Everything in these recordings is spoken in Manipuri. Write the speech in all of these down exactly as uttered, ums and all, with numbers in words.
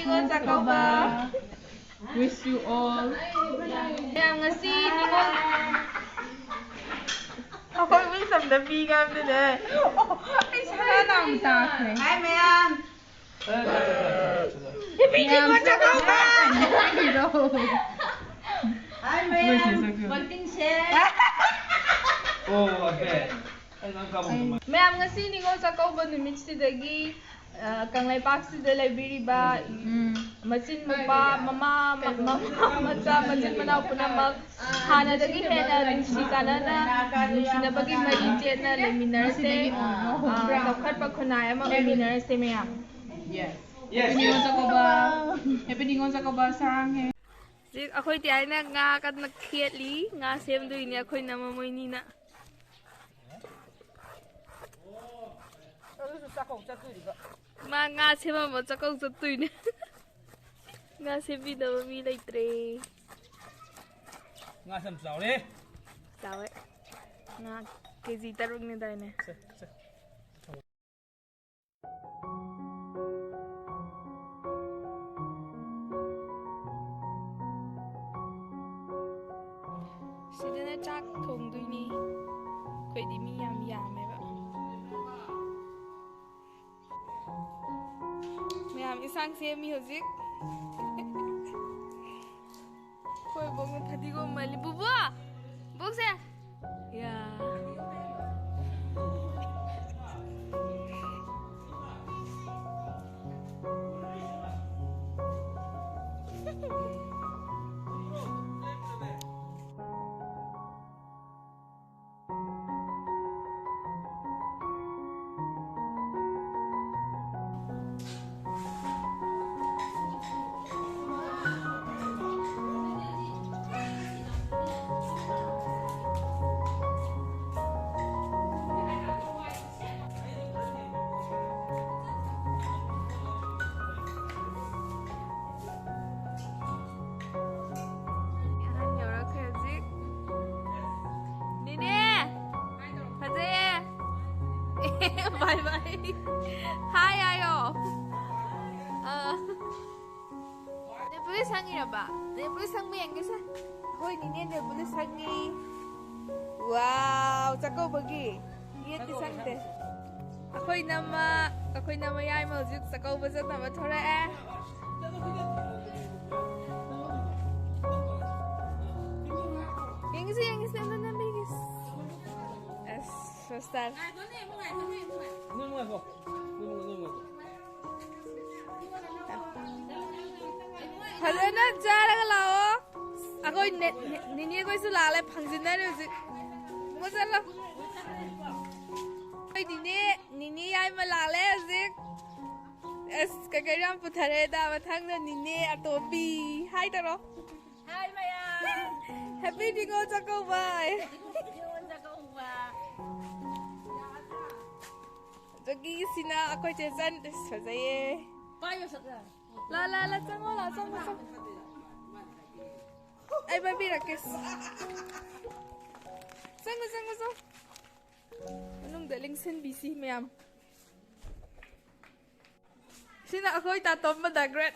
Ningol Chakkouba. Wish you all. ꯃꯌꯥꯝ, ꯉꯁꯤ ꯅꯤꯉꯣꯜ, ꯑꯩꯈꯣꯏ ꯃꯤ ꯁꯝꯗ ꯄꯤꯒꯕꯗꯨꯅꯦ꯫ ꯑꯩ ꯁꯅꯥ ꯅꯥꯝ ꯇꯥꯈ꯭ꯔꯦ꯫ ꯍꯥꯏ ꯃꯌꯥꯝ꯫ Happy ꯅꯤꯉꯣꯜ ꯆꯥꯛꯀꯧꯕ꯫ ꯍꯥꯏ ꯃꯌꯥꯝ꯫ ꯃꯇꯤꯡꯁꯦ꯫ ꯑꯣ, okay. ꯃꯌꯥꯝ, ꯉꯁꯤ ꯅꯤꯉꯣꯜ ꯆꯥꯛꯀꯧꯕ ꯅꯨꯃꯤꯠꯁꯤꯗꯒꯤ, ꯑ, ꯀꯪꯂꯩꯄꯥꯛꯁꯤꯗ ꯂꯩꯕꯤꯔꯤꯕ ꯎꯝ꯫ ꯃꯆꯤꯟ ꯃꯧꯄ꯭ꯋꯥ, ꯃꯃꯥ, ꯃ-, ꯃꯃꯥ ꯃꯆꯥ, ꯃꯆꯤꯟ ꯃꯅꯥꯎ ꯄꯨꯝꯅꯃꯛ ꯍꯥꯟꯅꯗꯒꯤ ꯍꯦꯟꯅ ꯅꯨꯡꯁꯤ ꯆꯥꯟꯅꯅ, ꯅꯨꯡꯁꯤꯅꯕꯒꯤ ꯃꯔꯤ ꯆꯦꯠꯅ ꯂꯩꯃꯤꯟꯅꯔꯁꯦ꯫ ꯉꯁꯤꯗꯒꯤ ꯑ, ꯆꯥꯎꯈꯠꯄ ꯈꯨꯟꯅꯥꯏ ꯑꯃ ꯑꯣꯏꯃꯤꯟꯅꯔꯁꯦ ꯃꯌꯥꯝ꯫ Yes. Happy Ningol Chakkouba. Happy Ningol Chakkouba, ꯁꯥꯡꯉꯦ꯫ ꯍꯧꯖꯤꯛ ꯑꯩꯈꯣꯏ ꯇꯤꯌꯥꯏꯅ ꯉꯥ ꯀꯟꯅ ꯈꯦꯠꯂꯤ꯫ ꯉꯥ ꯁꯦꯝꯗꯣꯏꯅꯦ ꯑꯩꯈꯣꯏꯅ ꯃꯃꯣꯏꯅꯤꯅ꯫ ꯑꯗꯨꯁꯨ ꯆꯥꯛꯀꯧ ꯆꯠꯇꯣꯔꯤꯕ꯫ ꯃꯥ ꯉꯥ ꯁꯦꯝꯃꯝꯕ ꯆꯥꯛꯀꯧ ꯆꯠꯇꯣꯏꯅꯦ꯫ ꯉꯥ ꯁꯦꯝꯕꯤꯅꯕ ꯃꯤ ꯂꯩꯇ꯭ꯔꯦ꯫ ꯉꯥꯁꯦ ꯌꯥꯝ ꯆꯥꯎꯔꯦ꯫ ꯆꯥꯎꯋꯦ꯫ ꯉꯥ ꯀꯦ ꯖꯤ ꯇꯔꯨꯛꯅꯦꯗꯥꯏꯅꯦ? ꯁꯦ, ꯁꯦ꯫ ꯁꯤꯗꯅ ꯆꯥꯛ ꯊꯣꯡꯗꯣꯏꯅꯤ꯫ ꯑꯩꯈꯣꯏꯗꯤ ꯃꯤ ꯌꯥꯝ ꯌꯥꯝꯃꯦꯕ꯫ ꯃꯌꯥꯝ ꯏꯟꯁꯥꯡ ꯁꯦꯝꯃꯤ ꯍꯧꯖꯤꯛ꯫ ꯑꯩꯈꯣꯏ ꯕꯣꯛꯅ ꯐꯗꯤꯒꯣꯝ ꯃꯥꯜꯂꯤ꯫ ꯕꯨꯕꯣꯛ! ꯕꯣꯛꯁꯦ! ꯌꯥ꯫ ꯁꯪꯉꯤꯔꯕ? ꯅꯦꯜ ꯄꯣꯂꯤꯁ ꯁꯪꯕ ꯌꯦꯡꯒꯦꯁꯦ꯫ ꯑꯩꯈꯣꯏ ꯅꯤꯅꯦ ꯅꯦꯜ ꯄꯣꯂꯤꯁ ꯁꯪꯉꯤ꯫ ꯋꯥꯎ, ꯆꯥꯛꯀꯧꯕꯒꯤ꯫ ꯌꯦꯠꯇꯤ ꯁꯪꯗꯦ꯫ ꯑꯩꯈꯣꯏ ꯅꯝꯃ, ꯑꯩꯈꯣꯏ ꯅꯝꯃ ꯌꯥꯏꯃ ꯍꯧꯖꯤꯛ ꯆꯥꯛꯀꯧꯕ ꯆꯠꯅꯕ ꯊꯣꯔꯛꯑꯦ꯫ ꯌꯦꯡꯉꯁꯤ, ꯌꯦꯡꯉꯁꯤ, ꯑꯝꯇ ꯅꯝꯕꯤꯒꯦꯁꯤ꯫ ꯑꯁ, ꯁꯨꯄꯔꯁ꯭ꯇꯥꯔ꯫ ꯐꯖꯅ ꯆꯥꯔꯒ ꯂꯥꯛꯑꯣ꯫ ꯑꯩꯈꯣꯏ ꯅꯦ-, ꯅꯦ-, ꯅꯤꯅꯦ ꯈꯣꯏꯁꯨ ꯂꯥꯛꯂꯦ, ꯐꯪꯖꯤꯟꯅꯔꯦ ꯍꯧꯖꯤꯛ꯫ ꯄꯨꯡꯉꯣ ꯆꯠꯂꯣ꯫ ꯑꯩꯈꯣꯏ ꯅꯤꯅꯦ, ꯅꯤꯅꯦ ꯌꯥꯏꯃ ꯂꯥꯛꯂꯦ ꯍꯧꯖꯤꯛ꯫ ꯑꯁ, ꯀꯩꯀꯩꯅꯣ ꯌꯥꯝ ꯄꯨꯊꯔꯦꯗ꯫ ꯃꯊꯪꯗ ꯅꯤꯅꯦ ꯑꯇꯣꯝꯕꯤ꯫ ꯍꯥꯏ ꯇꯧꯔꯣ꯫ ꯍꯥꯏ ꯃꯌꯥꯝ꯫ ꯍꯦꯄꯤ ꯅꯤꯉꯣꯜ ꯆꯥꯛꯀꯧꯕ꯫ ꯅꯤꯉꯣꯜ ꯆꯥꯛꯀꯧꯕ꯫ ꯑꯗꯒꯤ ꯁꯤꯅ ꯑꯩꯈꯣꯏ ꯆꯦ ꯆꯟ꯫ ꯑꯁ, ꯐꯖꯩꯌꯦ꯫ ꯄꯥꯏꯌꯣ ꯁꯠ ꯁꯠ꯫ ꯂꯥ, ꯂꯥ, ꯂꯥ, ꯆꯪꯉꯣ, ꯂꯥ, ꯆꯪꯉꯣ, ꯆꯪꯉꯣ꯫ ꯑꯩ ꯄꯥꯏꯕꯤꯔꯛꯀꯦ꯫ ꯆꯪꯉꯣ, ꯆꯪꯉꯣ, ꯆꯪꯉꯣ꯫ ꯃꯅꯨꯡꯗ ꯂꯦꯡꯁꯤꯟꯕꯤꯁꯤ ꯃꯌꯥꯝ꯫ ꯁꯤꯅ ꯑꯩꯈꯣꯏ ꯇꯥꯇꯣꯝꯕ the great꯫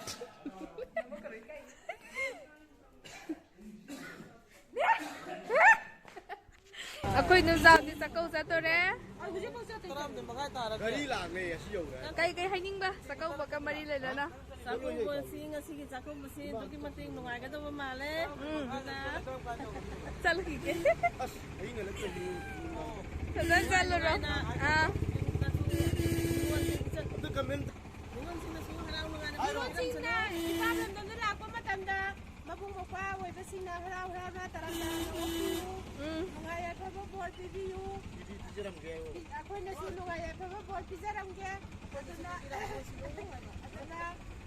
ꯑꯩꯈꯣꯏ ꯅꯨꯡꯗꯥꯡꯗꯤ ꯆꯥꯛꯀꯧ ꯆꯠꯇꯣꯔꯦ꯫ ꯒꯥꯔꯤ ꯂꯥꯛꯂꯦ, ꯑꯁꯤ ꯌꯧꯔꯦ꯫ ꯀꯩ ꯀꯩ ꯍꯥꯏꯅꯤꯡꯕ ꯆꯥꯛꯀꯧꯕꯒ ꯃꯔꯤ ꯂꯩꯅꯅ? ꯆꯥꯛꯀꯧꯕꯁꯤ, ꯉꯁꯤꯒꯤ ꯆꯥꯛꯀꯧꯕꯁꯤ ꯑꯗꯨꯛꯀꯤ ꯃꯇꯤꯛ ꯅꯨꯡꯉꯥꯏꯒꯗꯕ ꯃꯥꯜꯂꯦ꯫ ꯎꯝ꯫ ꯑꯗꯨꯅ ꯆꯠꯂꯨꯈꯤꯒꯦ꯫ ꯑꯁ, ꯑꯍꯤꯡ ꯍꯜꯂꯛꯇ꯭ꯔꯗꯤ꯫ ꯐꯖꯅ ꯆꯠꯂꯨꯔꯣ꯫ ꯑꯥ꯫ ꯑꯗꯨ ꯀꯃꯦꯟ ꯅꯤꯉꯣꯜꯁꯤꯡꯅꯁꯨ ꯍꯔꯥꯎ ꯅꯨꯡꯉꯥꯏꯅ ꯍꯥꯏꯔꯣ꯫ ꯅꯤꯉꯣꯜꯁꯤꯡꯅ ꯏꯄꯥꯝ ꯂꯝꯗꯝꯗ ꯂꯥꯛꯄ ꯃꯇꯝꯗ ꯃꯕꯨꯡ ꯃꯧꯄ꯭ꯋꯥ ꯑꯣꯏꯕꯁꯤꯡꯅ ꯍꯔꯥꯎ ꯍꯔꯥꯎꯅ ꯇꯔꯥꯝꯅ ꯅꯣꯛꯄꯤꯌꯨ꯫ ꯎꯝ꯫ ꯅꯨꯡꯉꯥꯏ ꯌꯥꯏꯐꯕ ꯕꯣꯔ ꯄꯤꯕꯤꯌꯨ꯫ ꯄꯤꯕꯤ ꯄꯤꯖꯔꯝꯒꯦ ꯍꯥꯏꯌꯣ꯫ ꯑꯩꯈꯣꯏꯅꯁꯨ ꯅꯨꯡꯉꯥꯏ ꯌꯥꯏꯐꯕ ꯕꯣꯔ ꯄꯤꯖꯔꯝꯒꯦ꯫ ꯑꯗꯨꯅ, ꯑꯗꯨꯅ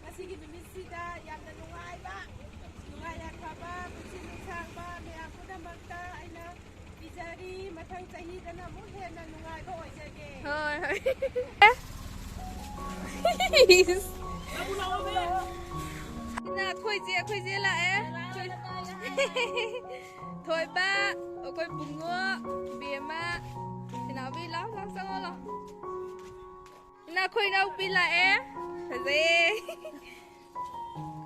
ꯉꯁꯤꯒꯤ ꯅꯨꯃꯤꯠꯁꯤꯗ ꯌꯥꯝꯅ ꯅꯨꯡꯉꯥꯏꯕ, ꯅꯨꯡꯉꯥꯏ ꯌꯥꯏꯐꯕ, ꯄꯨꯟꯁꯤ ꯅꯨꯡꯁꯥꯡꯕ ꯃꯌꯥꯝ ꯄꯨꯝꯅꯃꯛꯇ ꯑꯩꯅ ꯄꯤꯖꯔꯤ꯫ ꯃꯊꯪ ꯆꯍꯤꯗꯅ ꯑꯃꯨꯛ ꯍꯦꯟꯅ ꯅꯨꯡꯉꯥꯏꯕ ꯑꯣꯏꯖꯒꯦ꯫ ꯍꯣꯏ, ꯍꯣꯏ꯫ ꯁꯤꯅ ꯑꯩꯈꯣꯏ ꯆꯦ, ꯑꯩꯈꯣꯏ ꯆꯦ ꯂꯥꯛꯑꯦ꯫ ꯊꯣꯏꯕ, ꯑꯩꯈꯣꯏ ꯕꯨꯡꯉꯣ, ꯕꯦꯝꯃ, ꯁꯤꯅꯥꯎꯕꯤ, ꯂꯥꯎ, ꯂꯥꯎ, ꯆꯪꯉꯣ, ꯂꯥꯎ꯫ ꯁꯤꯅ ꯑꯩꯈꯣꯏ ꯏꯅꯥꯎꯄꯤ ꯂꯥꯛꯑꯦ꯫ ꯐꯖꯩꯌꯦ꯫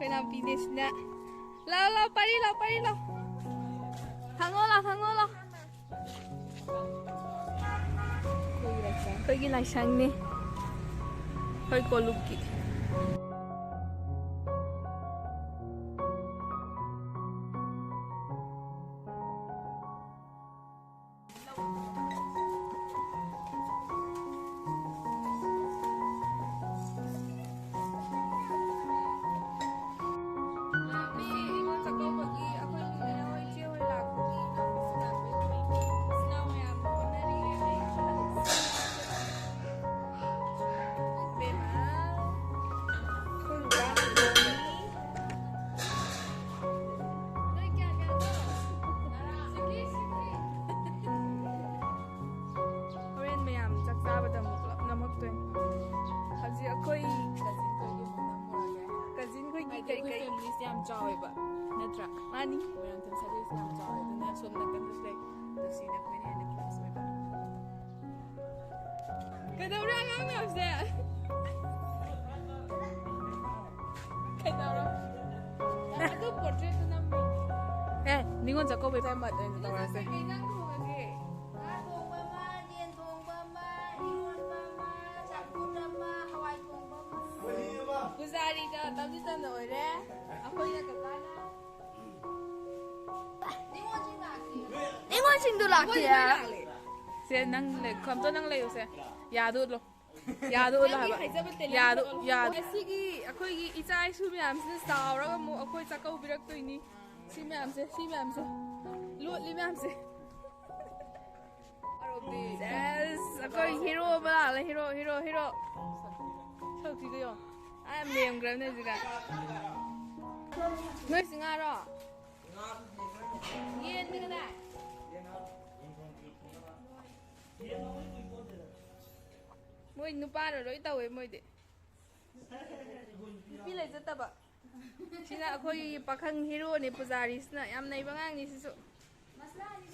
ꯑꯩꯈꯣꯏ ꯅꯥꯄꯤꯅꯦ ꯁꯤꯅ꯫ ꯂꯥꯎ, ꯂꯥꯎ, ꯄꯥꯏꯔꯤ ꯂꯥꯎ, ꯄꯥꯏꯔꯤ ꯂꯥꯎ꯫ ꯊꯥꯡꯉꯣ ꯂꯥꯎ, ꯊꯥꯡꯉꯣ ꯂꯥꯎ꯫ ꯑꯩꯈꯣꯏꯒꯤ ꯂꯥꯏꯁꯪꯅꯤ꯫ ꯑꯩꯈꯣꯏ ꯀꯣꯂꯨꯞꯀꯤ꯫ ꯍꯣꯔꯦꯟ ꯃꯌꯥꯝ ꯆꯥꯛ ꯆꯥꯕꯗ ꯑꯃꯨꯛ ꯄꯨꯂꯞ ꯅꯝꯃꯛꯇꯣꯏꯅꯤ꯫ ꯍꯧꯖꯤꯛ ꯑꯩꯈꯣꯏ ꯀꯖꯤꯟ ꯈꯣꯏꯒꯤ ꯑꯃꯨꯛ ꯅꯝꯃꯨꯔꯒꯦ꯫ ꯀꯖꯤꯟ ꯈꯣꯏꯒꯤ ꯍꯥꯏꯗꯤ ꯀꯩ ꯑꯩꯈꯣꯏ ꯀꯩ ꯐꯦꯃꯤꯂꯤꯁꯦ ꯌꯥꯝ ꯆꯥꯎꯋꯦꯕ, ꯅꯠꯇ꯭ꯔꯥ? ꯃꯥꯅꯤ꯫ ꯃꯣꯏꯔꯥꯡꯊꯦꯝ ꯁꯥꯒꯩꯁꯦ ꯌꯥꯝ ꯆꯥꯎꯋꯦ, ꯑꯗꯨꯅ ꯁꯣꯝ ꯅꯥꯀꯟꯗꯁꯨ ꯂꯩ꯫ ꯅꯨꯡꯁꯤꯅ ꯑꯩꯈꯣꯏꯅ ꯍꯦꯟꯅ ꯀ꯭ꯂꯣꯁ ꯑꯣꯏꯕ꯫ ꯀꯩꯗꯧꯔꯦ ꯑꯉꯥꯡ ꯃꯌꯥꯝꯁꯦ? ꯀꯩꯗꯧꯔꯣ? ꯑꯗꯨ ꯄꯣꯔꯇ꯭ꯔꯦꯠꯇꯨ ꯅꯝꯃꯤ꯫ ꯑꯦ, ꯅꯤꯉꯣꯜ ꯆꯥꯛꯀꯧꯕꯩ ꯐꯝꯕ ꯑꯗꯨ ꯑꯣꯏꯅ ꯇꯧꯔꯁꯦ꯫ ꯀꯩ ꯏꯟꯖꯥꯡ ꯊꯣꯡꯉꯒꯦ? ꯉꯥ ꯊꯣꯡꯕ ꯑꯃ, ꯌꯦꯟ ꯊꯣꯡꯕ ꯑꯃ, ꯏꯔꯣꯟꯕ ꯑꯃ, ꯆꯝꯐꯨꯠ ꯑꯃ, ꯍꯋꯥꯏ ꯊꯣꯡꯕ ꯑꯃ꯫ ꯄꯨꯖꯥꯔꯤꯗ ꯇꯞꯗꯤ ꯇꯞꯅ ꯑꯣꯏꯔꯦ꯫ ꯑꯩꯈꯣꯏꯅ ꯀꯀꯥꯅ ꯅꯤꯉꯣꯜꯁꯤꯡ ꯂꯥꯛꯇꯦ꯫ ꯅꯤꯉꯣꯜꯁꯤꯡꯗꯣ ꯂꯥꯛꯇꯦ꯫ ꯅꯤꯉꯣꯜꯁꯤꯡ ꯂꯥꯛꯂꯦ꯫ ꯁꯦ, ꯅꯪ ꯂꯩ-, ꯈꯝꯇꯣ ꯅꯪ ꯂꯩꯌꯨꯁꯦ꯫ ꯌꯥꯗꯣ ꯎꯠꯂꯣ꯫ ꯌꯥꯗꯣ ꯎꯠꯂꯣ ꯅꯪꯒꯤ ꯍꯥꯏꯕ꯫ ꯍꯥꯏꯖꯕ talent ꯌꯥꯗꯣ, ꯎꯠꯂꯣ꯫ ꯌꯥꯗꯣ꯫ ꯉꯁꯤꯒꯤ ꯑꯩꯈꯣꯏꯒꯤ ꯏꯆꯥ ꯏꯁꯨ ꯃꯌꯥꯝꯁꯤꯅ ꯆꯥꯎꯔꯒ ꯑꯃꯨꯛ ꯑꯩꯈꯣꯏ ꯆꯥꯛꯀꯧꯕꯤꯔꯛꯇꯣꯏꯅꯤ꯫ ꯁꯤ ꯃꯌꯥꯝꯁꯦ, ꯁꯤ ꯃꯌꯥꯝꯁꯦ꯫ ꯂꯣꯠꯂꯤ ꯃꯌꯥꯝꯁꯦ꯫ ꯁꯦꯁ, ꯑꯩꯈꯣꯏ ꯍꯤꯔꯣ ꯑꯃ ꯂꯥꯛꯂꯦ, ꯍꯤꯔꯣ, ꯍꯤꯔꯣ, ꯍꯤꯔꯣ꯫ ꯁꯛꯁꯤꯒ ꯌꯦꯡꯉꯣ꯫ ꯑꯥ, ꯌꯥꯝ ꯂꯦꯝꯈ꯭ꯔꯕꯅꯦ ꯍꯧꯖꯤꯛꯀꯥꯟ꯫ ꯅꯣꯏꯁꯨ ꯉꯥꯔꯣ? ꯌꯦꯟꯗꯤ ꯀꯗꯥꯏ? ꯃꯣꯏ ꯅꯨꯄꯥꯅ ꯂꯣꯏ ꯇꯧꯋꯦ ꯃꯣꯏꯗꯤ꯫ ꯅꯨꯄꯤ ꯂꯩꯖꯗꯕ꯫ ꯁꯤꯅ ꯑꯩꯈꯣꯏꯒꯤ ꯄꯥꯈꯪ ꯍꯤꯔꯣꯅꯤ, ꯄꯨꯖꯥꯔꯤꯁꯤꯅ꯫ ꯌꯥꯝ ꯅꯩꯕ ꯑꯉꯥꯡꯅꯤ ꯁꯤꯁꯨ꯫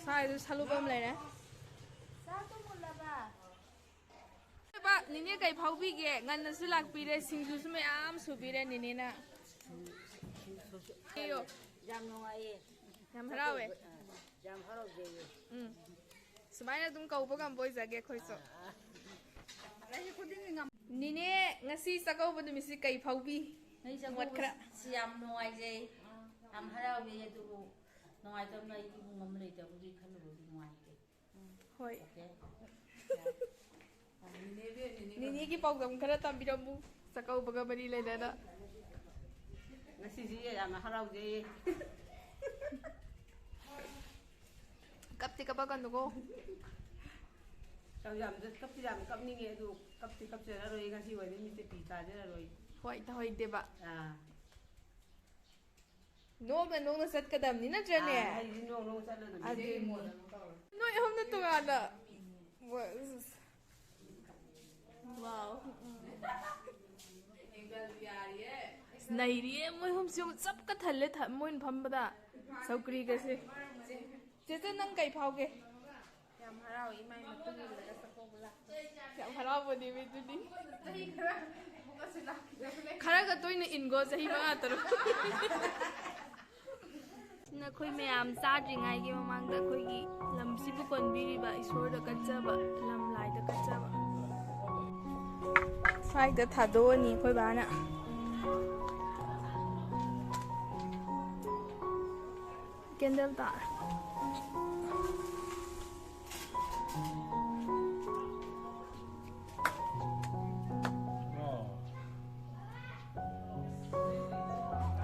ꯁ꯭ꯋꯥꯏꯗ ꯁꯂꯨꯞ ꯑꯃ ꯂꯩꯔꯦ꯫ ꯅꯦꯅꯦ ꯀꯩ ꯐꯥꯎꯕꯤꯒꯦ? ꯉꯟꯅꯁꯨ ꯂꯥꯛꯄꯤꯔꯦ, ꯁꯤꯡꯖꯨꯁꯨ ꯃꯌꯥꯝ ꯁꯨꯕꯤꯔꯦ ꯅꯦꯅꯦꯅ꯫ ꯑꯌꯣ꯫ ꯌꯥꯝ ꯅꯨꯡꯉꯥꯏꯌꯦ꯫ ꯌꯥꯝ ꯍꯔꯥꯎꯋꯦ꯫ ꯌꯥꯝ ꯍꯔꯥꯎꯖꯩꯌꯦ꯫ ꯎꯝ꯫ ꯁꯨꯃꯥꯏꯅ ꯑꯗꯨꯝ ꯀꯧꯕ ꯉꯝꯕ ꯑꯣꯏꯖꯒꯦ ꯑꯩꯈꯣꯏꯁꯨ꯫ ꯅꯤꯅꯦ, ꯉꯁꯤ ꯆꯥꯛꯀꯧꯕ ꯅꯨꯃꯤꯠꯁꯤ ꯀꯩ ꯐꯥꯎꯕꯤ? ꯃꯣꯠ ꯈꯔ꯫ ꯁꯤ ꯌꯥꯝ ꯅꯨꯡꯉꯥꯏꯖꯩ꯫ ꯌꯥꯝ ꯍꯔꯥꯎꯏ꯫ ꯑꯗꯨꯕꯨ ꯅꯨꯡꯉꯥꯏꯇꯕꯅ ꯑꯩ ꯏꯕꯨꯡ ꯑꯃ ꯂꯩꯇꯕꯒꯤ ꯈꯜꯂꯨꯕꯗꯤ ꯅꯨꯡꯉꯥꯏꯇꯦ꯫ ꯍꯣꯏ꯫ ꯅꯤꯅꯦꯒꯤ ꯄꯥꯎꯗꯝ ꯈꯔ ꯇꯝꯕꯤꯔꯝꯃꯨ, ꯆꯥꯛꯀꯧꯕꯒ ꯃꯔꯤ ꯂꯩꯅꯅ꯫ ꯉꯁꯤꯁꯤ ꯌꯥꯝꯅ ꯍꯔꯥꯎꯖꯩ꯫ ꯀꯞꯇꯤ ꯀꯞꯄꯛꯀꯅꯨꯀꯣ꯫ ꯌꯥꯝ, ꯀꯞꯇꯤ ꯌꯥꯝ ꯀꯞꯅꯤꯡꯉꯦ, ꯑꯗꯨ ꯀꯞꯇꯤ ꯀꯞꯆꯔꯔꯣꯏ꯫ ꯉꯁꯤ ꯑꯣꯏꯕ ꯅꯨꯃꯤꯠꯇꯤ ꯄꯤ ꯇꯥꯖꯔꯔꯣꯏ꯫ ꯍꯣꯏ, ꯇꯧꯍꯩꯗꯦꯕ꯫ ꯑꯥ꯫ ꯅꯣꯛꯅ ꯅꯣꯛꯅ ꯆꯠꯀꯗꯕꯅꯤ, ꯅꯠꯇ꯭ꯔꯅꯦ? ꯑꯥ, ꯑꯩꯗꯤ ꯅꯣꯛ ꯅꯣꯛ ꯆꯠꯂꯗꯕꯅꯤ꯫ ꯑꯗꯨꯅꯤ꯫ ꯅꯣꯏ ꯑꯍꯨꯝꯅ ꯇꯣꯉꯥꯟꯅ꯫ Wow. ꯅꯩꯔꯤꯌꯦ ꯃꯣꯏ ꯑꯍꯨꯝꯁꯤ, ꯆꯞꯀ ꯊꯜꯂꯦ ꯊ-, ꯃꯣꯏꯅ ꯐꯝꯕꯗ꯫ ꯆꯧꯀ꯭ꯔꯤꯒꯁꯦ꯫ ꯆꯦꯆꯦ, ꯅꯪ ꯀꯩ ꯐꯥꯎꯒꯦ? ꯌꯥꯝ ꯍꯔꯥꯎꯏ, ꯏꯃꯥꯏ ꯃꯇꯨꯡ ꯏꯜꯂꯒ ꯆꯥꯛꯀꯧꯕ ꯂꯥꯛꯄ꯫ ꯌꯥꯝ ꯍꯔꯥꯎꯕ ꯅꯨꯃꯤꯠꯇꯨꯅꯤ꯫ ꯆꯍꯤ ꯈꯔ ꯑꯃꯨꯛꯀꯁꯨ ꯂꯥꯛꯈꯤꯗꯕ ꯂꯩ꯫ ꯈꯔꯒ ꯇꯣꯏꯅ ꯏꯟꯒꯣ, ꯆꯍꯤ ꯃꯉꯥ ꯇꯔꯨꯛ꯫ ꯅꯈꯣꯏ ꯃꯌꯥꯝ ꯆꯥꯗ꯭ꯔꯤꯉꯩꯒꯤ ꯃꯃꯥꯡꯗ ꯑꯩꯈꯣꯏꯒꯤ ꯂꯝꯁꯤꯕꯨ ꯀꯣꯟꯕꯤꯔꯤꯕ ꯏꯁꯣꯔꯗ ꯀꯠꯆꯕ, ꯂꯝ ꯂꯥꯏꯗ ꯀꯠꯆꯕ꯫ ꯁ꯭ꯋꯥꯏꯗ ꯊꯥꯗꯣꯛꯑꯅꯤ ꯑꯩꯈꯣꯏ ꯕꯥꯅ꯫ ꯀꯦꯟꯗꯜ ꯇꯥꯔꯦ꯫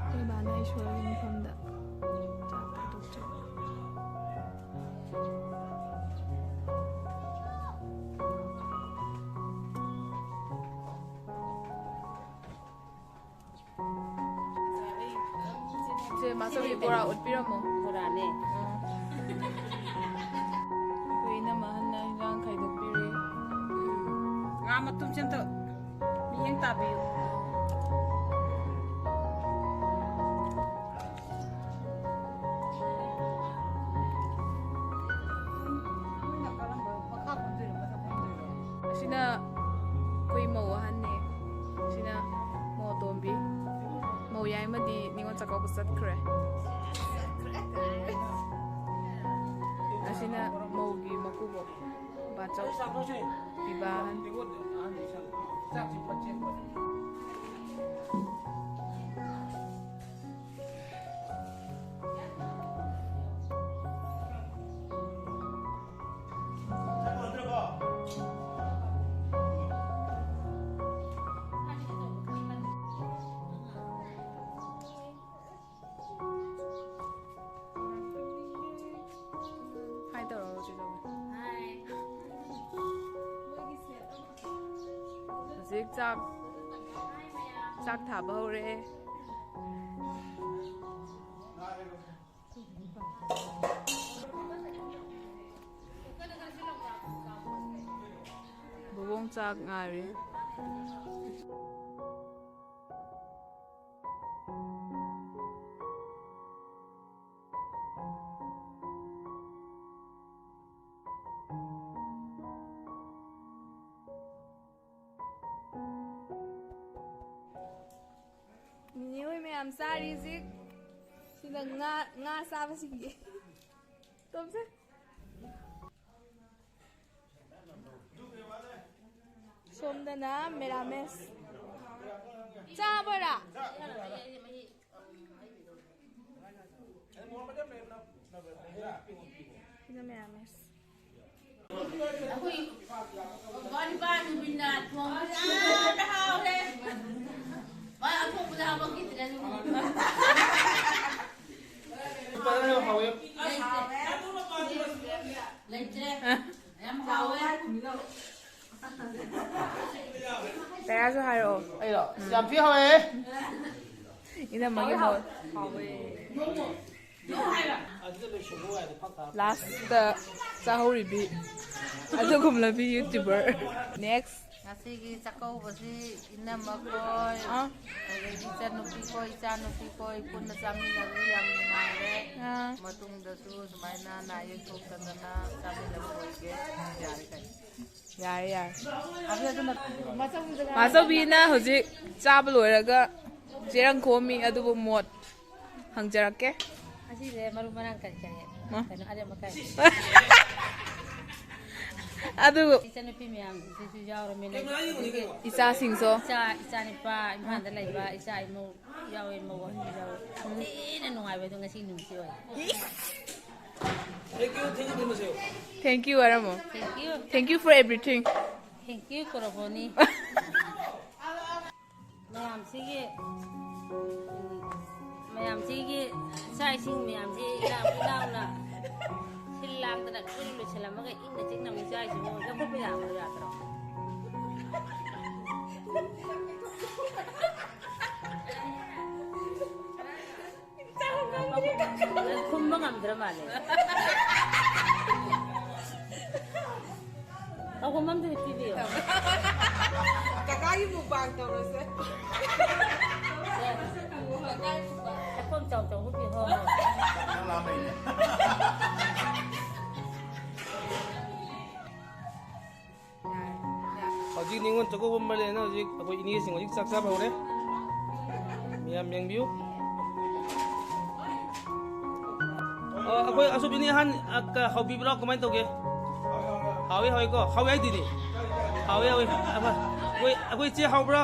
ꯑꯩꯈꯣꯏ ꯕꯥꯅ ꯏꯁꯣꯔꯒꯤ ꯃꯐꯝꯗ ꯆꯥꯛ ꯊꯥꯗꯣꯛꯆꯕ꯫ ꯁꯦ, ꯃꯥꯆꯧꯕꯤ ꯕꯣꯔꯥ ꯎꯠꯄꯤꯔꯝꯃꯣ꯫ ꯕꯣꯔꯥꯅꯦ꯫ ꯑꯩꯈꯣꯏ ꯏꯅꯝꯃ ꯑꯍꯟꯅ ꯏꯟꯖꯥꯡ ꯈꯥꯏꯗꯣꯛꯄꯤꯔꯦ꯫ ꯉꯥ ꯃꯇꯨꯝꯁꯦ ꯑꯝꯇ ꯃꯤꯠꯌꯦꯡ ꯇꯥꯕꯤꯌꯨ꯫ ꯑꯁꯤꯅ ꯑꯩꯈꯣꯏ ꯃꯧ ꯑꯍꯟꯅꯦ꯫ ꯑꯁꯤꯅ ꯃꯧ ꯑꯇꯣꯝꯕꯤ꯫ ꯃꯧ ꯌꯥꯏꯃꯗꯤ ꯅꯤꯉꯣꯜ ꯆꯥꯛꯀꯧꯕ ꯆꯠꯈ꯭ꯔꯦ꯫ ꯑꯁꯤꯅ ꯃꯧꯒꯤ ꯃꯀꯨꯕꯣꯛ ꯕꯥꯆꯧ ꯄꯤꯕꯥꯍꯟ꯫ ꯍꯥꯏ ꯇꯧꯔꯣ ꯆꯦ ꯆꯧꯕꯤ꯫ ꯍꯧꯖꯤꯛ ꯆꯥꯛ, ꯆꯥꯛ ꯊꯥꯕ ꯍꯧꯔꯦ꯫ ꯕꯨꯕꯣꯡ ꯆꯥꯛ ꯉꯥꯏꯔꯤ꯫ ꯅꯤꯅꯦ ꯍꯣꯏ ꯃꯌꯥꯝ ꯆꯥꯔꯤ ꯍꯧꯖꯤꯛ꯫ ꯁꯤꯅ ꯉꯥ, ꯉꯥ ꯆꯥꯕꯁꯤꯡꯒꯤ꯫ ꯇꯣꯝꯁꯦ꯫ ꯁꯣꯝꯗꯅ ꯃꯦꯔꯥꯃꯦꯁ꯫ ꯆꯥꯕꯔꯥ? ꯁꯤꯅ ꯃꯦꯔꯥꯃꯦꯁ꯫ ꯑꯩꯈꯣꯏ ꯕꯕꯥ ꯅꯨꯄꯥ ꯅꯨꯄꯤꯅ ꯊꯣꯡꯕꯁꯦ ꯌꯥꯝꯅ ꯍꯥꯎꯔꯦ꯫ ꯃꯥ ꯑꯊꯣꯡꯕꯗ ꯍꯥꯄꯛꯈꯤꯗ꯭ꯔꯦ ꯑꯗꯨꯕꯨ꯫ ꯂꯩꯇ꯭ꯔꯦ꯫ ꯂꯩꯇ꯭ꯔꯦ꯫ ꯌꯥꯝ ꯍꯥꯎꯋꯦ꯫ ꯇꯔꯥꯁꯨ ꯍꯥꯏꯔꯛꯑꯣ꯫ ꯑꯩꯔꯣ? ꯌꯥꯝ ꯊꯤ ꯍꯥꯎꯋꯦ꯫ ꯏꯅꯝꯃꯒꯤ ꯃꯣꯠ꯫ ꯂꯥꯁꯇ ꯆꯥꯍꯧꯔꯤꯕꯤ ꯑꯗꯨꯒꯨꯝꯂꯕꯤ YouTuber꯫ Next꯫ ꯉꯁꯤꯒꯤ ꯆꯥꯛꯀꯧꯕꯁꯤ ꯏꯅꯝꯃ ꯈꯣꯏ, ꯑꯥ꯫ ꯑꯗꯒꯤ ꯏꯆꯟꯅꯨꯄꯤ ꯈꯣꯏ, ꯏꯆꯥꯅꯨꯄꯤ ꯈꯣꯏ ꯄꯨꯟꯅ ꯆꯥꯃꯤꯟꯅꯕꯒꯤ ꯌꯥꯝ ꯅꯨꯡꯉꯥꯏꯔꯦ꯫ ꯑꯥ꯫ ꯃꯇꯨꯡꯗꯁꯨ ꯁꯨꯃꯥꯏꯅ ꯅꯥ ꯌꯦꯛ ꯊꯣꯛꯇꯗꯅ ꯆꯥꯃꯤꯟꯅꯕ ꯑꯣꯏꯒꯦ꯫ ꯌꯥꯔꯦ ꯀꯩꯅꯣ꯫ ꯌꯥꯔꯦ, ꯌꯥꯔꯦ꯫ ꯃꯥꯆꯧꯕꯤꯅ ꯍꯧꯖꯤꯛ ꯆꯥꯕ ꯂꯣꯏꯔꯒ ꯆꯦꯔꯪ ꯈꯣꯝꯃꯤ, ꯑꯗꯨꯕꯨ ꯃꯣꯠ ꯍꯪꯖꯔꯛꯀꯦ꯫ ꯑꯁꯤꯁꯦ ꯃꯔꯨ ꯃꯔꯥꯡ ꯀꯔꯤ ꯀꯔꯤ? ꯃꯥ꯫ ꯀꯩꯅꯣ, ꯑꯔꯦꯝ ꯑꯀꯥꯏ꯫ ꯑꯗꯨ ꯏꯆꯟꯅꯨꯄꯤ ꯃꯌꯥꯝꯁꯤꯁꯨ ꯌꯥꯎꯔꯃꯤꯅ, ꯏꯆꯥꯁꯤꯡꯁꯨ꯫ ꯏꯆꯥ, ꯏꯆꯥ ꯅꯨꯄꯥ, ꯏꯝꯐꯥꯜꯗ ꯂꯩꯕ ꯏꯆꯥ ꯏꯃꯧ ꯌꯥꯎꯋꯦ, ꯏꯃꯧ ꯑꯍꯟꯁꯨ ꯌꯥꯎꯋꯦ꯫ ꯊꯤꯅ ꯅꯨꯡꯉꯥꯏꯕ ꯑꯗꯣ ꯉꯁꯤ ꯅꯨꯃꯤꯠꯁꯤ ꯑꯣꯏ꯫ Thank you, thank you ꯍꯥꯏꯔꯝꯃꯣ꯫ Thank you꯫ Thank you for everything. Thank you, ꯀꯣꯔꯣꯕꯣꯅꯤ꯫ ꯃꯌꯥꯝꯁꯤꯒꯤ, ꯎꯝ, ꯃꯌꯥꯝꯁꯤꯒꯤ ꯆꯥꯛ ꯏꯁꯤꯡ ꯃꯌꯥꯝꯁꯤ ꯏꯅꯥꯎ ꯏꯅꯥꯎꯅ ꯁꯤꯜ ꯂꯥꯡꯗꯅ ꯂꯣꯏ ꯂꯣꯏꯁꯤꯜꯂꯝꯃꯒ ꯏꯪꯅ ꯆꯤꯛꯅ ꯑꯃꯨꯛ ꯆꯥꯏꯁꯤꯕꯨ ꯂꯧꯈꯠꯄ ꯌꯥꯕ꯭ꯔꯣ, ꯌꯥꯗ꯭ꯔꯣ? ꯈꯨꯝꯕ ꯉꯝꯗ꯭ꯔ ꯃꯥꯜꯂꯦ꯫ ꯄꯥꯎꯈꯨꯝ ꯑꯝꯇꯗꯤ ꯄꯤꯕꯤꯌꯨ꯫ ꯀꯀꯥꯒꯤ ꯃꯨꯛꯕꯥꯡ ꯇꯧꯔꯁꯦ꯫ ꯆꯥꯛꯈꯣꯝ ꯆꯥꯎ ꯆꯥꯎ ꯍꯨꯞꯄꯤ ꯍꯣ ꯍꯣ꯫ ꯍꯧꯖꯤꯛ ꯅꯤꯉꯣꯜ ꯆꯥꯛꯀꯧꯕ ꯑꯃ ꯂꯩꯅ ꯍꯧꯖꯤꯛ ꯑꯩꯈꯣꯏ ꯏꯅꯦꯁꯤꯡ ꯍꯧꯖꯤꯛ ꯆꯥꯛ ꯆꯥꯕ ꯍꯧꯔꯦ꯫ ꯃꯌꯥꯝ ꯌꯦꯡꯕꯤꯌꯨ꯫ ꯑ, ꯑꯩꯈꯣꯏ ꯑꯁꯨꯞ ꯏꯅꯦ ꯑꯍꯟ, ꯑ, ꯀ-, ꯍꯧꯕꯤꯕ꯭ꯔꯣ? ꯀꯃꯥꯏꯅ ꯇꯧꯒꯦ? ꯍꯥꯎꯋꯤ, ꯍꯥꯎꯋꯤꯀꯣ? ꯍꯥꯎꯋꯤ ꯍꯥꯏꯗꯨꯗꯤ? ꯍꯥꯎꯋꯤ, ꯍꯥꯎꯋꯤ꯫ ꯑꯩꯈꯣꯏ, ꯑꯩꯈꯣꯏ ꯏꯆꯦ ꯍꯥꯎꯕ꯭ꯔꯣ?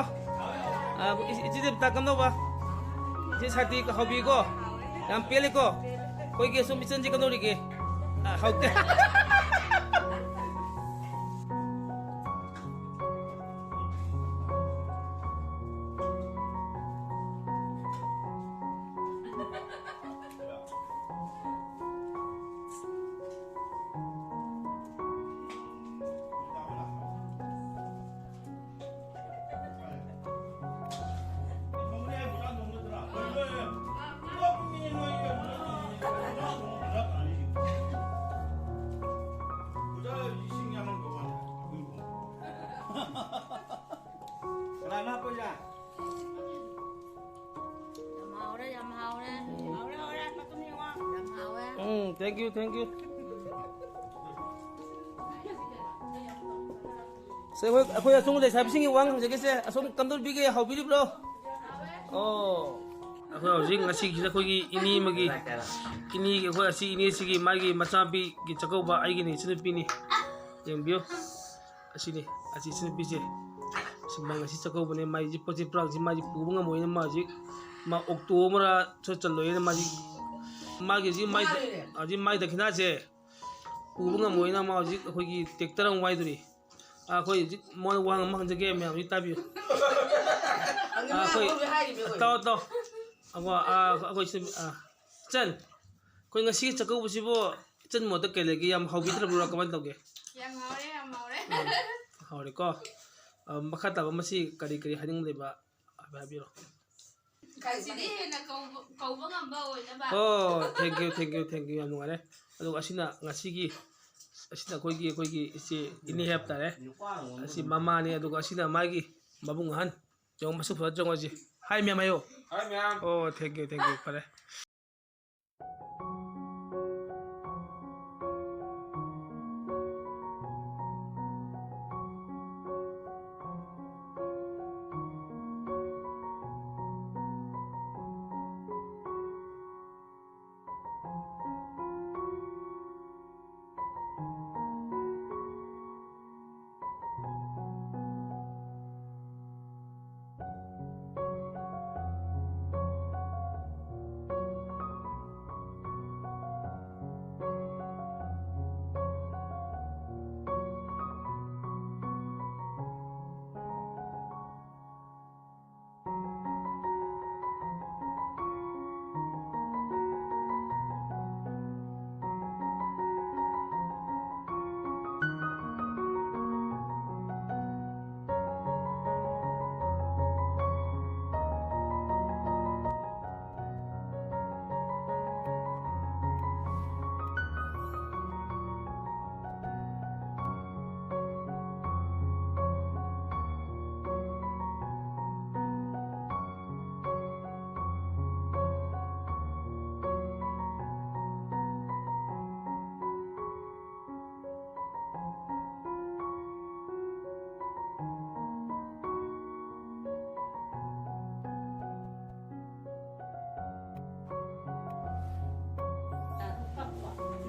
ꯑ, ꯏꯆꯦ ꯗꯦꯕꯤꯇꯥ ꯀꯝꯗꯧꯕ? ꯏꯆꯦ ꯁꯥꯟꯇꯤ ꯍꯥꯎꯕꯤꯀꯣ? ꯌꯥꯝ ꯄꯦꯜꯂꯦꯀꯣ? ꯑꯩꯈꯣꯏꯒꯤ ꯑꯁꯨꯝ ꯏꯆꯟꯁꯦ ꯀꯝꯗꯧꯔꯤꯒꯦ? ꯑ, ꯍꯥꯎꯇꯦ꯫ ꯀꯅꯥꯅ ꯍꯥꯞꯄ ꯏꯟꯖꯥꯡ? ꯌꯥꯝ ꯍꯥꯎꯔꯦ, ꯌꯥꯝ ꯍꯥꯎꯔꯦ꯫ ꯍꯥꯎꯔꯦ, ꯍꯥꯎꯔꯦ, ꯃꯇꯨꯝ ꯌꯦꯡꯉꯣ꯫ ꯌꯥꯝ ꯍꯥꯎꯋꯦ꯫ ꯎꯝ, thank you, thank you꯫ ꯁꯦ, ꯑꯩꯈꯣꯏ, ꯑꯩꯈꯣꯏ ꯑꯁꯣꯝ ꯂꯩꯁꯥꯕꯤꯁꯤꯡꯒꯤ ꯋꯥ ꯍꯪꯖꯒꯦꯁꯦ꯫ ꯑꯁꯣꯝ ꯀꯝꯗꯧꯕꯤꯒꯦ? ꯍꯥꯎꯕꯤꯔꯤꯕ꯭ꯔꯣ? ꯑꯣ, ꯑꯩꯈꯣꯏ ꯍꯧꯖꯤꯛ ꯉꯁꯤꯒꯤꯁꯤꯗ ꯑꯩꯈꯣꯏꯒꯤ ꯏꯅꯦ ꯑꯃꯒꯤ, ꯏꯅꯦꯒꯤ, ꯑꯩꯈꯣꯏ ꯑꯁꯤ ꯏꯅꯦꯁꯤꯒꯤ ꯃꯥꯒꯤ ꯃꯆꯥꯅꯨꯄꯤꯒꯤ ꯆꯥꯛꯀꯧꯕ, ꯑꯩꯒꯤꯅꯤ, ꯏꯆꯟꯅꯨꯄꯤꯅꯤ꯫ ꯌꯦꯡꯕꯤꯌꯨ꯫ ꯑꯁꯤꯅꯤ, ꯑꯁꯤ ꯏꯆꯟꯅꯨꯄꯤꯁꯦ꯫ ꯁꯤ ꯃꯥ ꯉꯁꯤ ꯆꯥꯛꯀꯧꯕꯅꯦ꯫ ꯃꯥꯏꯁꯤ ꯄꯣꯠꯁꯤ ꯄ꯭ꯔꯥꯛꯁꯤ ꯃꯥꯁꯤ ꯄꯨꯕ ꯉꯝꯃꯣꯏꯅ ꯃꯥ ꯍꯧꯖꯤꯛ, ꯃꯥ ꯑꯣꯛꯇꯣ ꯑꯃꯔ ꯁꯣꯏ ꯆꯜꯂꯣꯏꯅ ꯃꯥꯁꯤ, ꯃꯥꯒꯤ ꯍꯧꯖꯤꯛ ꯃꯥꯏ, ꯍꯧꯖꯤꯛ ꯃꯥꯏ ꯗꯈꯤꯅꯥꯁꯦ ꯄꯨꯕ ꯉꯝꯃꯣꯏꯅ ꯃꯥ ꯍꯧꯖꯤꯛ ꯑꯩꯈꯣꯏꯒꯤ ꯇ꯭ꯔꯦꯛꯇꯔ ꯑꯃ ꯋꯥꯏꯗꯣꯔꯤ꯫ ꯑꯥ, ꯑꯩꯈꯣꯏ ꯍꯧꯖꯤꯛ ꯃꯉꯣꯟꯗ ꯋꯥ ꯑꯃ ꯍꯪꯖꯒꯦ, ꯃꯌꯥꯝꯁꯤ ꯇꯥꯕꯤꯌꯨ꯫ ꯑꯥ, ꯑꯩꯈꯣꯏ ꯇꯥꯎ, ꯇꯥꯎ꯫ ꯑꯩꯈꯣꯏ, ꯑꯥ, ꯑꯩꯈꯣꯏ ꯁꯤ, ꯑꯥ, ꯏꯆꯟ, ꯑꯩꯈꯣꯏ ꯉꯁꯤꯒꯤ ꯆꯥꯛꯀꯧꯕꯁꯤꯕꯨ ꯏꯆꯟ ꯃꯣꯠꯇ ꯀꯩ ꯂꯩꯒꯦ? ꯌꯥꯝ ꯍꯥꯎꯕꯤꯗ꯭ꯔꯕ꯭ꯔꯥ? ꯀꯃꯥꯏꯅ ꯇꯧꯒꯦ? ꯌꯥꯝ ꯍꯥꯎꯔꯦ, ꯌꯥꯝ ꯍꯥꯎꯔꯦ꯫ ꯎꯝ, ꯍꯥꯎꯔꯦꯀꯣ꯫ ꯑꯥ, ꯃꯈꯥ ꯇꯥꯕ ꯃꯁꯤ ꯀꯔꯤ ꯀꯔꯤ ꯍꯥꯏꯅꯤꯡꯕ ꯂꯩꯕ? ꯍꯥꯏꯕꯤꯔꯣ꯫ ꯉꯁꯤꯗꯤ ꯍꯦꯟꯅ ꯀꯧꯕ, ꯀꯧꯕ ꯉꯝꯕ ꯑꯣꯏꯅꯕ꯫ ꯑꯣ, thank you, thank you, thank you, ꯌꯥꯝ ꯅꯨꯡꯉꯥꯏꯔꯦ꯫ ꯑꯗꯨꯒ ꯑꯁꯤꯅ ꯉꯁꯤꯒꯤ, ꯑꯁꯤꯅ ꯑꯩꯈꯣꯏꯒꯤ, ꯑꯩꯈꯣꯏꯒꯤ ꯏꯆꯦ ꯏꯅꯦ ꯍꯥꯏꯕ ꯇꯥꯔꯦ꯫ ꯑꯁꯤ ꯃꯃꯥꯅꯤ, ꯑꯗꯨꯒ ꯑꯁꯤꯅ ꯃꯥꯒꯤ ꯃꯕꯨꯡ ꯑꯍꯟ꯫ ꯌꯦꯡꯉꯣ, ꯃꯁꯛ ꯐꯖꯗ꯭ꯔꯣ ꯉꯁꯤ? ꯍꯥꯏ ꯃꯌꯥꯝ ꯍꯥꯏꯌꯣ꯫ ꯍꯥꯏ ꯃꯌꯥꯝ꯫ ꯑꯣ, thank you, thank you, ꯐꯔꯦ꯫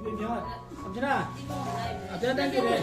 ꯊꯝꯖꯤꯅ꯫ ꯑꯝꯇ ꯅꯪꯒꯤꯅꯦ꯫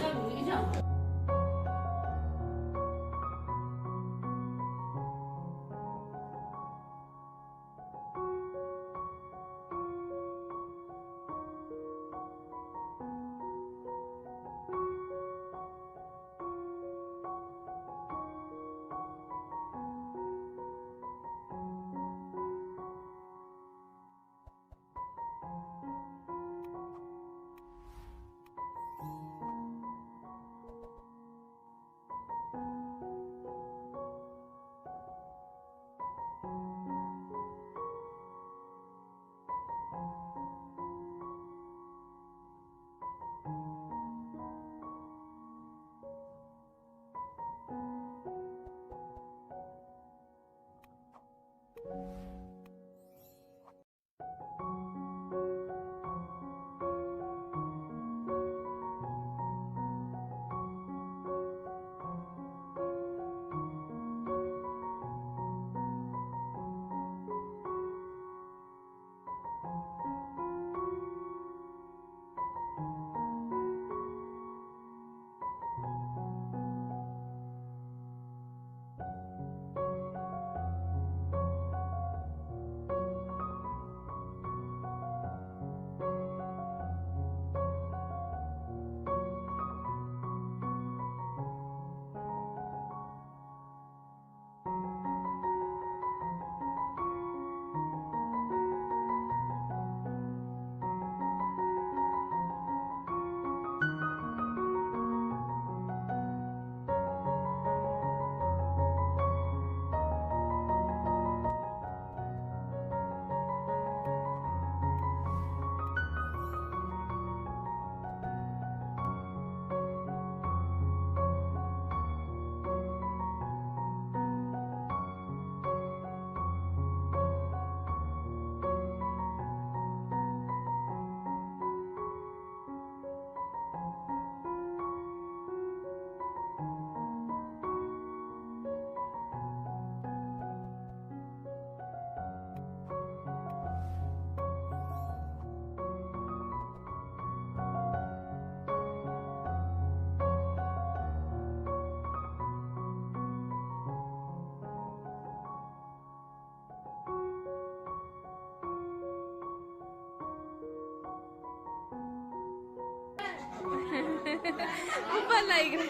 ꯎꯞꯄ ꯂꯩꯈ꯭ꯔꯦ꯫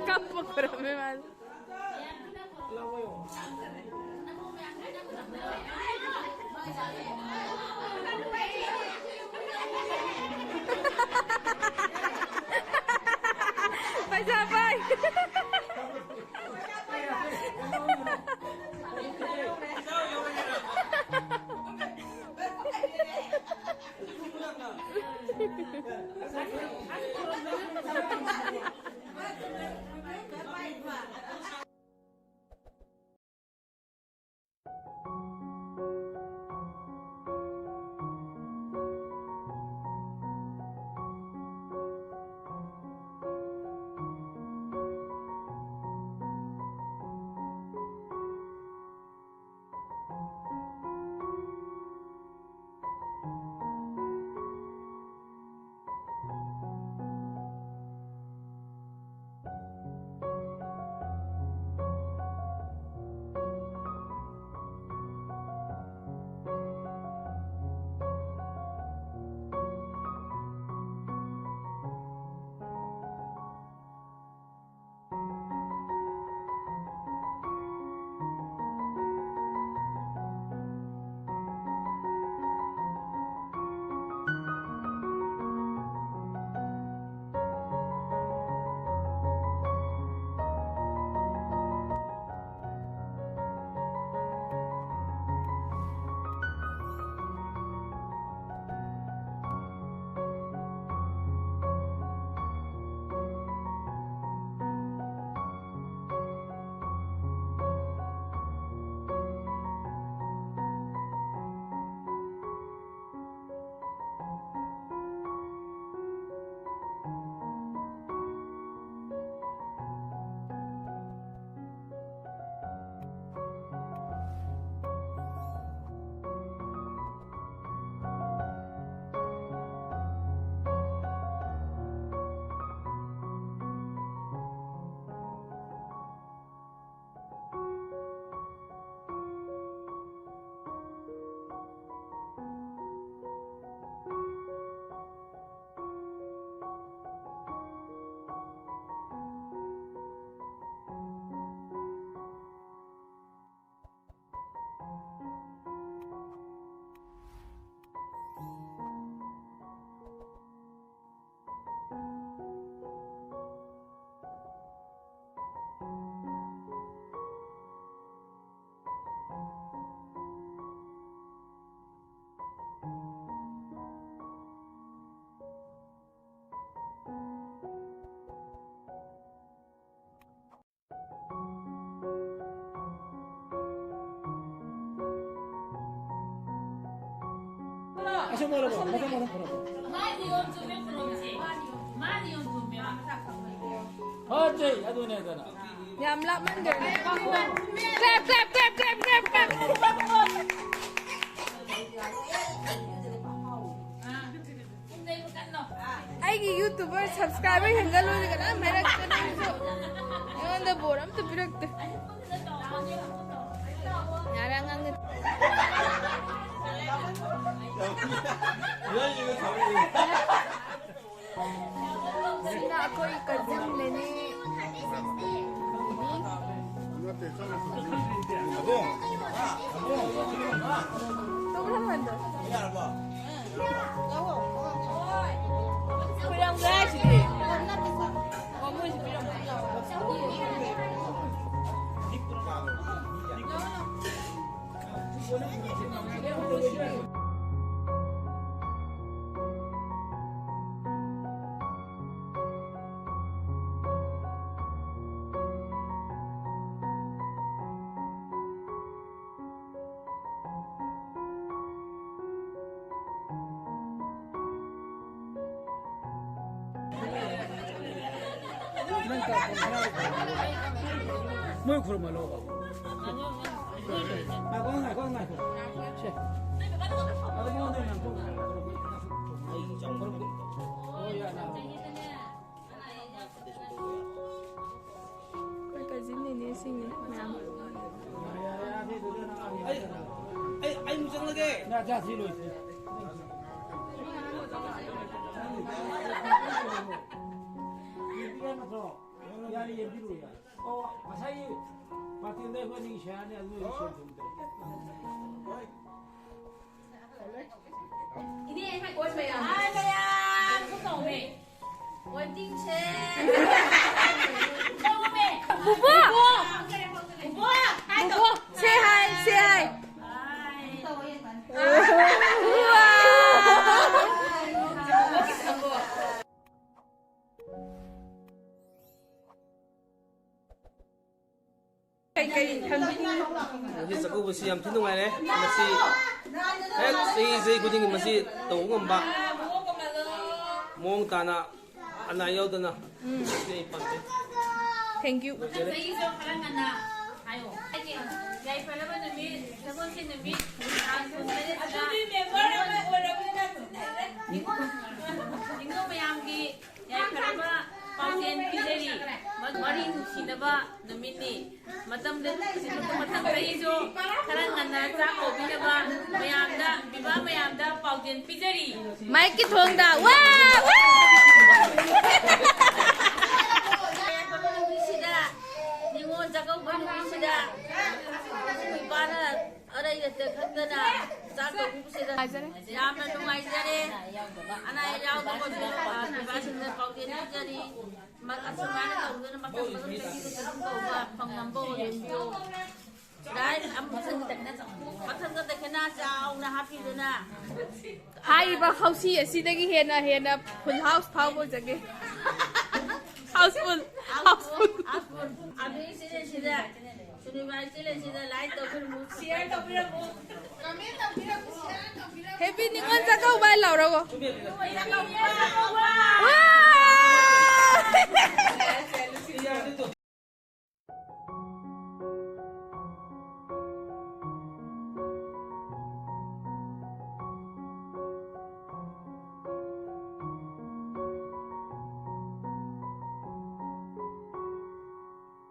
ꯀꯞꯄ ꯈꯣꯏꯔꯝꯃꯦ ꯃꯥꯁꯨ꯫ ꯄꯩꯁꯥ ꯄꯥꯏ꯫ ꯃꯥꯗꯤ ꯌꯣꯟ ꯆꯨꯝꯃꯦ ꯄꯨꯔꯛꯁꯦ꯫ ꯃꯥꯗꯤ ꯌꯣꯟ ꯆꯨꯝꯃꯦ꯫ ꯐꯖꯩ, ꯑꯗꯨꯅꯦꯗꯅ꯫ ꯌꯥꯝ ꯂꯥꯞꯃꯟꯈ꯭ꯔꯦ꯫ Clap, clap, clap, clap, clap, clap. ꯑꯩꯒꯤ YouTuber subscriber ꯍꯦꯟꯒꯠꯂꯣꯏꯅ ꯀꯅꯥꯝ ꯍꯥꯏꯔꯛꯇꯦ ꯅꯪꯁꯨ꯫ ꯑꯩꯉꯣꯟꯗ ꯕꯣꯔ ꯑꯝꯇ ꯄꯤꯔꯛꯇꯦ꯫ ꯌꯥꯔꯦ ꯑꯉꯥꯡꯅ꯫ ꯁꯤꯅ ꯑꯩꯈꯣꯏ cousin ꯅꯦꯅꯦ꯫ ꯈꯣꯏꯔꯝꯒꯦ ꯍꯥꯏꯁꯤꯗꯤ꯫ ꯃꯣꯏꯁꯨ ꯄꯤꯔꯝꯒꯦ꯫ ꯃꯣꯏ ꯈꯨꯔꯨꯝꯍꯜꯂꯣꯕ꯫ ꯉꯥꯏꯈꯣ, ꯉꯥꯏꯈꯣ, ꯉꯥꯏꯈꯣ꯫ ꯁꯦ꯫ ꯑꯗꯨ ꯃꯉꯣꯟꯗ ꯑꯣꯏꯅ ꯉꯥꯡꯊꯣꯛ꯫ ꯑꯩ ꯆꯪꯕ꯫ ꯍꯣꯏ, ꯌꯥꯔꯦ, ꯌꯥꯔꯦ꯫ ꯑꯩꯈꯣꯏ cousin ꯅꯦꯅꯦꯁꯤꯡꯅꯤ ꯃꯌꯥꯝ꯫ ꯑꯩ, ꯑꯩ, ꯑꯩ ꯑꯃꯨꯛ ꯆꯪꯂꯒꯦ꯫ ꯌꯥ, ꯌꯥ, ꯁꯤ ꯂꯣꯏꯁꯤ꯫ ꯌꯥꯔꯦ, ꯌꯦꯡꯕꯤꯔꯨ ꯌꯥꯔꯦ꯫ ꯑꯣ, ꯉꯁꯥꯏꯒꯤ ꯄꯥꯔꯇꯤꯗ ꯑꯩꯈꯣꯏ ꯑꯅꯤꯒꯤ share ꯅꯦ, ꯑꯗꯨ ꯁꯦꯟ ꯊꯨꯝꯗ꯭ꯔꯦ꯫ ꯏꯅꯦ, ꯍꯥꯏ ꯃꯌꯥꯝ꯫ ꯍꯥꯏ ꯃꯌꯥꯝ꯫ ꯀꯧꯃꯦ꯫ ꯋꯥꯏꯇꯤꯡꯁꯦ꯫ ꯀꯧꯃꯦ꯫ ꯕꯨꯕꯣꯛ! ꯕꯨꯕꯣꯛ! ꯍꯥꯏ ꯇꯧ꯫ ꯕꯨꯕꯣꯛ! Say hi, say hi. ꯍꯥꯏ꯫ ꯎꯋꯥ! ꯀꯩꯀꯩ ꯊꯝꯕꯤꯅꯤꯡꯉꯤ? ꯉꯁꯤ ꯆꯥꯛꯀꯧꯕꯁꯤ ꯌꯥꯝ ꯊꯤ ꯅꯨꯡꯉꯥꯏꯔꯦ꯫ ꯃꯁꯤ ꯍꯦꯛ ꯆꯍꯤ ꯆꯍꯤ ꯈꯨꯗꯤꯡꯒꯤ ꯃꯁꯤ ꯇꯧꯕ ꯉꯝꯕ, ꯃꯑꯣꯡ ꯇꯥꯅ ꯑꯅꯥ ꯌꯥꯎꯗꯅ ꯁꯤ ꯑꯩ ꯄꯥꯝꯖꯩ꯫ Thank you. ꯂꯣꯏꯖꯔꯦ꯫ ꯆꯍꯤꯁꯨ ꯈꯔ ꯉꯟꯅ ꯍꯥꯏꯌꯣ꯫ ꯌꯥꯏꯐꯔꯕ ꯅꯨꯃꯤꯠ, ꯁꯒꯣꯜꯁꯦꯟ ꯅꯨꯃꯤꯠ, ꯇꯥꯡ ꯀꯨꯟꯇꯔꯦꯠꯁꯤꯗ ꯅꯤꯉꯣꯜ ꯃꯌꯥꯝꯒꯤ ꯌꯥꯏꯐꯔꯕ ꯄꯥꯎꯖꯦꯜ ꯄꯤꯖꯔꯤ꯫ ꯃꯔꯤ ꯅꯨꯡꯁꯤꯅꯕ ꯅꯨꯃꯤꯠꯅꯤ꯫ ꯃꯇꯝꯗ, ꯃꯊꯪ ꯆꯍꯤꯁꯨ ꯈꯔ ꯉꯟꯅ ꯆꯥꯛ ꯀꯧꯕꯤꯅꯕ ꯃꯌꯥꯝꯗ, ꯄꯤꯕ ꯃꯌꯥꯝꯗ ꯄꯥꯎꯖꯦꯜ ꯄꯤꯖꯔꯤ꯫ ꯃꯥꯏꯛꯀꯤ ꯊꯣꯡꯗ꯫ ꯋꯥ! ꯋꯥ! ꯌꯥꯏꯐꯔꯕ ꯅꯨꯃꯤꯠꯁꯤꯗ, ꯅꯤꯉꯣꯜ ꯆꯥꯛꯀꯧꯕ ꯅꯨꯃꯤꯠꯁꯤꯗ, ꯏꯄꯥꯅ ꯑꯔꯩ ꯂꯩꯇ ꯈꯪꯗꯅ ꯆꯥꯛ ꯀꯧꯕꯤꯕꯁꯤꯗ ꯌꯥꯝꯅ ꯅꯨꯡꯉꯥꯏꯖꯔꯦ꯫ ꯑꯅꯥ ꯑꯌꯦꯛ ꯌꯥꯎꯗꯕ ꯄꯤꯕꯥꯁꯤꯡꯗ ꯄꯥꯎꯖꯦꯜ ꯄꯤꯖꯔꯤ꯫ ꯃ-, ꯑꯁꯨꯃꯥꯏꯅ ꯇꯧꯗꯅ ꯃꯊꯪ ꯃꯊꯪ ꯆꯍꯤꯗꯁꯨ ꯑꯗꯨꯝ ꯇꯧꯕ ꯐꯪꯅꯕ ꯑꯣꯏꯍꯟꯕꯤꯌꯨ꯫ ꯗꯥꯏ, ꯑꯃꯨꯛ ꯃꯊꯪ, ꯃꯊꯪꯗ ꯗꯈꯤꯅꯥ ꯆꯥꯎꯅ ꯍꯥꯞꯄꯤꯗꯅ꯫ ꯍꯥꯏꯔꯤꯕ ꯍꯧꯁꯤ ꯑꯁꯤꯗꯒꯤ ꯍꯦꯟꯅ ꯍꯦꯟꯅ full house ꯐꯥꯎꯕ ꯑꯣꯏꯖꯒꯦ꯫ Houseful, houseful꯫ ꯑꯗꯨꯒꯤ ꯁꯤꯗꯩꯁꯤꯗ ꯁꯨꯅꯤꯕꯥꯏ ꯆꯦꯂꯦꯟꯁꯤꯗ like ꯇꯧꯕꯤꯔꯝꯃꯨ, share ꯇꯧꯕꯤꯔꯝꯃꯨ, comment ꯇꯧꯕꯤꯔꯝꯃꯨ, share ꯇꯧꯕꯤꯔꯝꯃꯨ꯫ Happy Ningol Chakkouba ꯂꯥꯎꯔꯒꯣ꯫ Ningol Chakkouba! ꯋꯥ!